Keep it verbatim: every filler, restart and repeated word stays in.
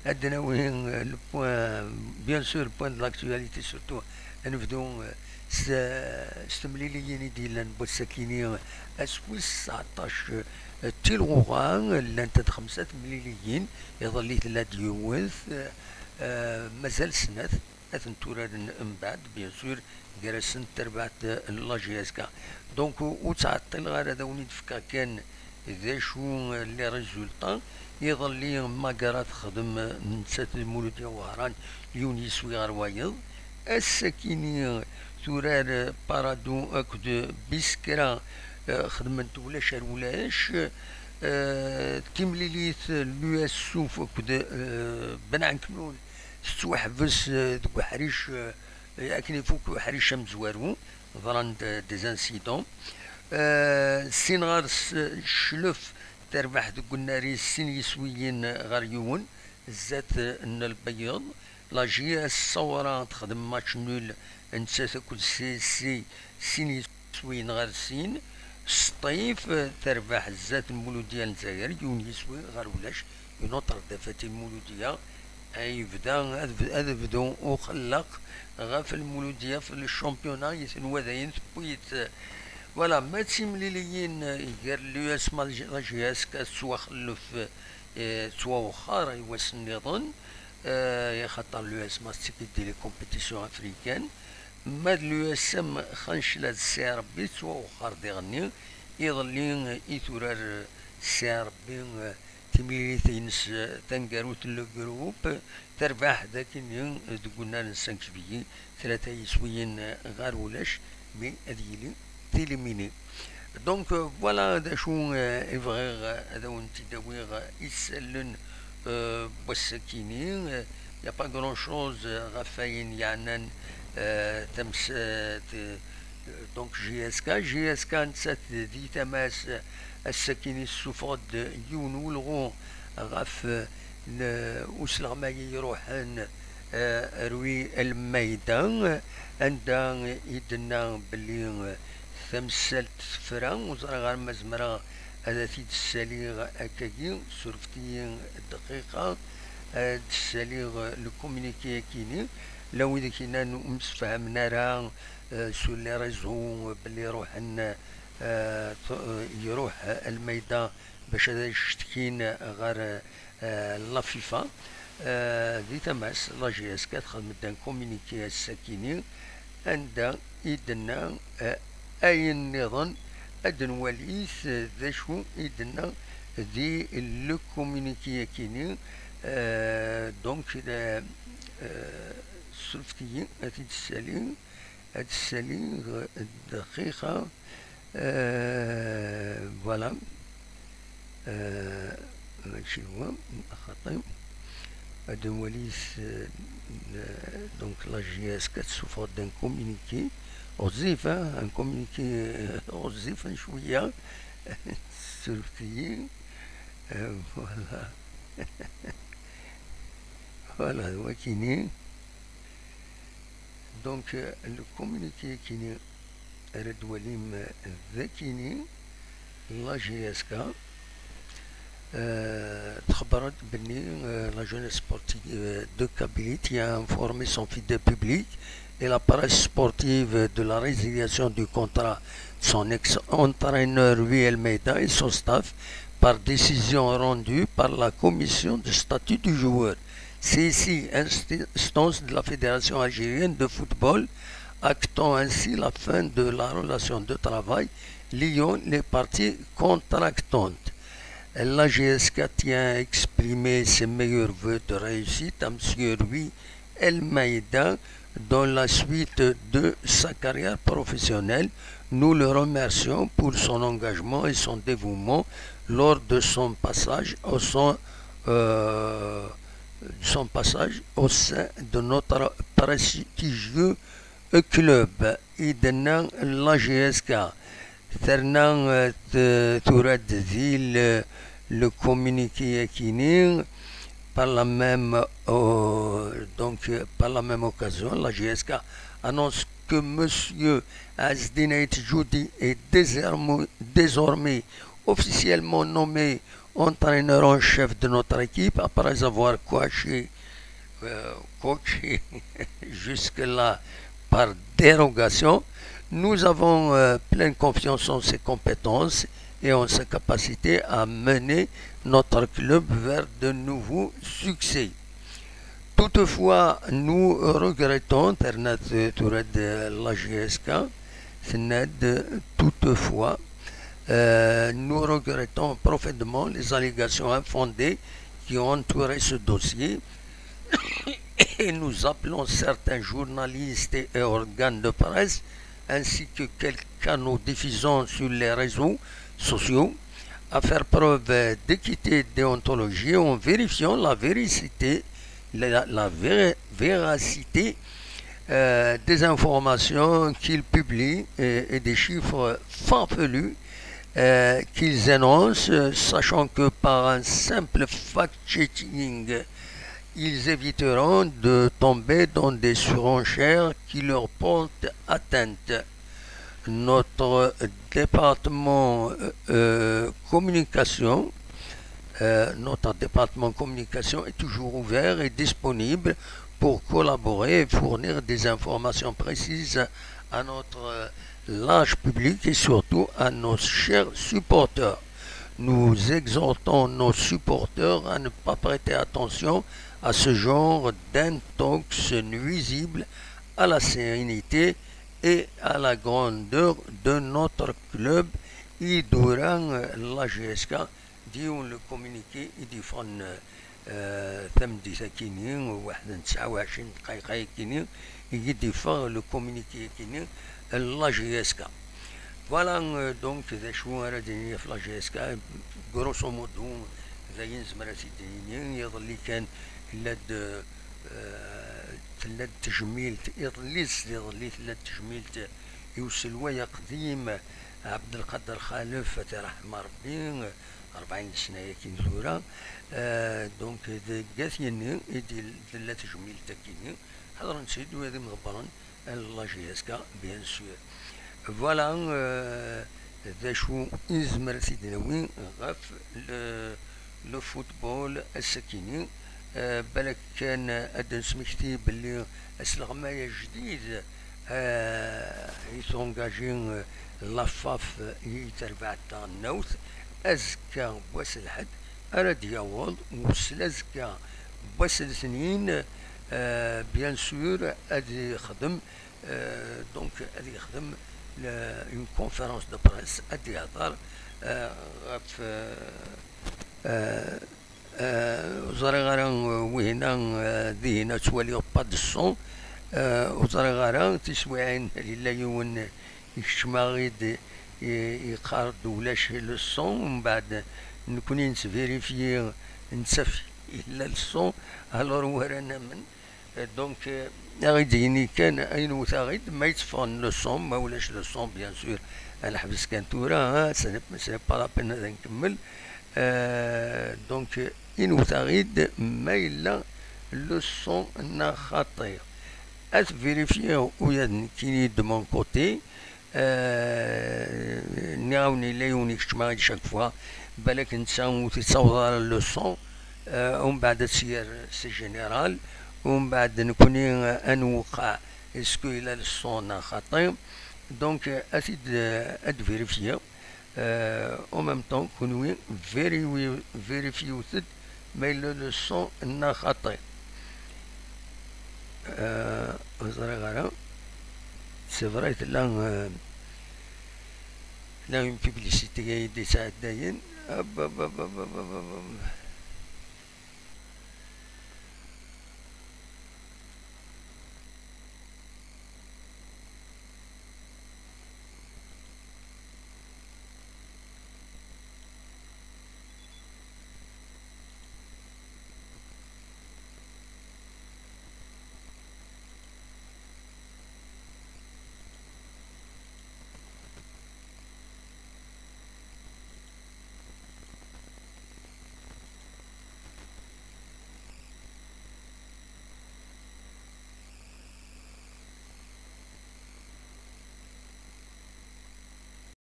Ad d-nawi, euh, le point, bien sûr, le point de l'actualité, surtout ad nebdu, euh, s, s temliliyin i d-yellan n wass-akini, ass wis tseɛṭac, euh, tilɣuɣa. Llant-d xemsa temliliyin, iḍelli tella-d yiwet, euh, euh, mazal snat ad tent-uraren mbeɛd, bien sûr, gar-asent terbaɛt n la J S K. Donc, ur ttɛeṭṭileɣ ara, ad awen-id-fkeɣ kan d acu, euh, les résultats. Iḍelli, Magara texdem, euh, nettat d Muludya Wehran, yiwen yiswi ɣer wayeḍ. Ass-akini, euh, turar, euh, Parado akked Biskra, euh, xedment ulac ar ulac. Euh, timlilit, euh, l'U S Souf akked, euh, Ben Ɛenknun tettwaḥbes, euh, deg uḥric, euh, akken ifuk uḥric amezwaru, ḍran-d, euh, des incidents. Euh, sin ɣer-s, euh, Cclef terbeḥ deg unnar-is sin yiswiyen ɣer yiwen, zdat, euh, n Lbeyyeḍ. La J S Sawra texdem match nul, nettat akked C S C, sin yiswiyen ɣer sin. Sṭif, euh, terbeḥ zdat n Muludya n Lezzayer, yiwen yiswi ɣer ulac, une autre défaite i Muludya. Ay yebda, ad b-, ad bdu uxellaq ɣef Lmuludya f le championnat i tenwa dayen tewwi-t. Voilà, ma d timliliyin, eh, gar l'U S M la J S K tettwaxellef, eh, tettwawexxer i wass nniḍen, eh, axaṭer l'U S M tettiki-d di les compétitions africaines. Ma d l'U S M Xancla d Sɛirbi tettwawexxer diɣenni, iḍelli, eh, i turar, eh, Sɛirbi, eh, timlilit-ines, eh, taneggarut n le groupe, terbeḥ dakini, eh, deg unnar n cinq juillet, tlata yiswiyen, eh, ɣer ulac, mi ad yili tilimini. Donc, euh, voilà d acu, euh, i bɣiɣ, euh, ad awen-t-id-awiɣ, euh, isallen, euh, n wass-akini. Euh, y a pas grand-chose, euh, ɣef wayen yeɛnan, euh, tamsalt, euh, donc J S K. J S K nettat di tama-s, euh, ass-akini tessuffeɣ-d yiwen n ulɣu ɣef, euh, n usleɣmay i iruḥen, euh, Rui Almeida, anda i d-tenna belli, euh, tamsalt tefra, ur ẓriɣ ara ma zemreɣ ad t-id-ssaliɣ akkagi, surfet-iyi dqiqa, ad d-ssaliɣ le communiqué-akini, la wid i k-yennan ur msefhamen ara, euh, sur les réseaux, belli ruḥen, euh, t-, euh, iruḥ Almeida bac ad as-cetkin ɣer, euh, la FIFA. Euh, di tama-s, la J S K texdem-d un communiqué ass-akini, anda i d-tenna, euh, ayen nniḍen, ad nwali, euh, d acu i d-tenna di le communiqué-akini. Euh, donc, euh, euh, surfet-iyi, ad t-id-ssaliɣ, ad t-ssaliɣ dqiqa. Euh, voilà. Euh, mačči d wa, xaṭi. Ad nwali s, euh, donc la J S K tessuffeɣ-d un communiqué. Ɣezzif, hein, un communiqué, euh, ɣezzif, un cwiya. Surfet-iyi. Euh, voilà. Voilà, d wakini. Donc, euh, le communiqué-akini ara d-twalim, euh, d akini, la J S K, euh, txebber-d belli, euh, la jeunesse sportive, euh, de Kabylie tient informé son fidèle public et la presse sportive de la résiliation du contrat de son ex-entraîneur Rui Almeida et son staff par décision rendue par la commission de statut du joueur, saisie instance de la Fédération algérienne de football, actant ainsi la fin de la relation de travail liant les parties contractantes. La J S K tient à exprimer ses meilleurs vœux de réussite à Monsieur Rui Almeida dans la suite de sa carrière professionnelle. Nous le remercions pour son engagement et son dévouement lors de son passage au sein, euh, son passage au sein de notre prestigieux club. I d-tenna la J S K. Terna, euh, t-, tura-d di le, le communiqué-akini, par la même, euh, donc, euh, par la même occasion, la J S K annonce que Monsieur Azdinait Joudi est désormais, désormais officiellement nommé entraîneur en chef de notre équipe, après avoir coaché, euh, coaché jusque-là par dérogation, nous avons, euh, pleine confiance en ses compétences et en sa capacité à mener notre club vers de nouveaux succès. Toutefois, nous regrettons, terna-t-, tura-d la J S K, tenna-d, toutefois, euh, nous regrettons profondément les allégations infondées qui ont entouré ce dossier et nous appelons certains journalistes et organes de presse ainsi que quelques canaux diffusant sur les réseaux sociaux à faire preuve d'équité déontologique en vérifiant la véracité, la, la véra-, véracité, euh, des informations qu'ils publient et, et des chiffres farfelus, euh, qu'ils énoncent, euh, sachant que par un simple fact-checking, ils éviteront de tomber dans des surenchères qui leur portent atteinte. Notre département, euh, communication, euh, notre département communication est toujours ouvert et disponible pour collaborer et fournir des informations précises à notre, euh, large public et surtout à nos chers supporters. Nous exhortons nos supporters à ne pas prêter attention à ce genre d'intox nuisible à la sérénité et à la grandeur de notre club. I d-tura, euh, la J S K, d yiwen le communiqué i d-yeffɣen, euh, tameddit-akini, waḥed n tesɛa u ɛecrin dqayeq-akini, i d-yeffeɣ le communiqué-akini, la J S K. Voilà, euh, donc, d acu ara d-nini ɣef la J S K, grosso modo, d ayen nezmer ad t-id-nini. Iḍelli kan, tella-d, euh, tella-d tejmilt, iḍelli s iḍelli tella-d tejmilt i uselway aqdim Ɛebdelqader Xalef, ad t-iṛḥem Ṛebbi, ṛebɛin sna-yaki tura. Euh, donc, deg At Yanni i d-, tella tejmilt-akini. Ḥeḍren-tt-id wid imḍebbren n la J S K, bien sûr. Voilà, euh, d acu i nezmer ad t-id-nawi ɣef le, le football ass-akini. Euh, balak kan ad d-nesmekti belli asleɣmay ajdid, euh, i tungaji, euh, la FAF i terbaɛt taɣelnawt, azekka n wass lḥedd ara d-yaweḍ, u s-, azekka n wass letnin, euh, bien sûr, ad yexdem, euh, donc, ad yexdem le, une conférence de presse, ad d-yehder, euh, ɣef, euh, euh, euh, ur ẓriɣ ara, euh, wihina, euh, dihin ad twaliɣ pas de son, euh, ur ẓriɣ ara, tiswiɛin, yella yiwen ikeččem-aɣ-id, i-, yeqqar-d ulac le son, mbeɛd nekni nettvérifier, nettaf yella le son, alors ur ara namen. Euh, donc, euh, ad aɣ-d-yini kan, ad nwet-aɣ-id ma yetteffeɣ le son, ma ulac le son, bien sûr, ad neḥbes kan tura, hein, ce n'est, ce n'est pas la peine ad nkemmel. Euh, donc, euh, ad nwet-aɣ-id ma yella le son neɣ xaṭi. Ad vérifier ula d nekkini de mon côté, euh, nniɣ-awen yella yiwen ikeččem-aɣ-id chaque fois, balak netta ur t-yettaweḍ ara le son, euh, umbeɛd ad tt-yerr c'est général, umbeɛd nekni, euh, ad nwqeɛ est-ce que yella le son neɣ xaṭi. Donc, euh, ad t-id, euh, ad vérifier. Euh, en même temps, kunwi vérifier, vérifier-t-id ma yella le son neɣ xaṭi. Euh, ur ẓriɣ ara. C'est vrai, tella, euh, tella une publicité i d-yettɛeddayen. Hop, hop, hop.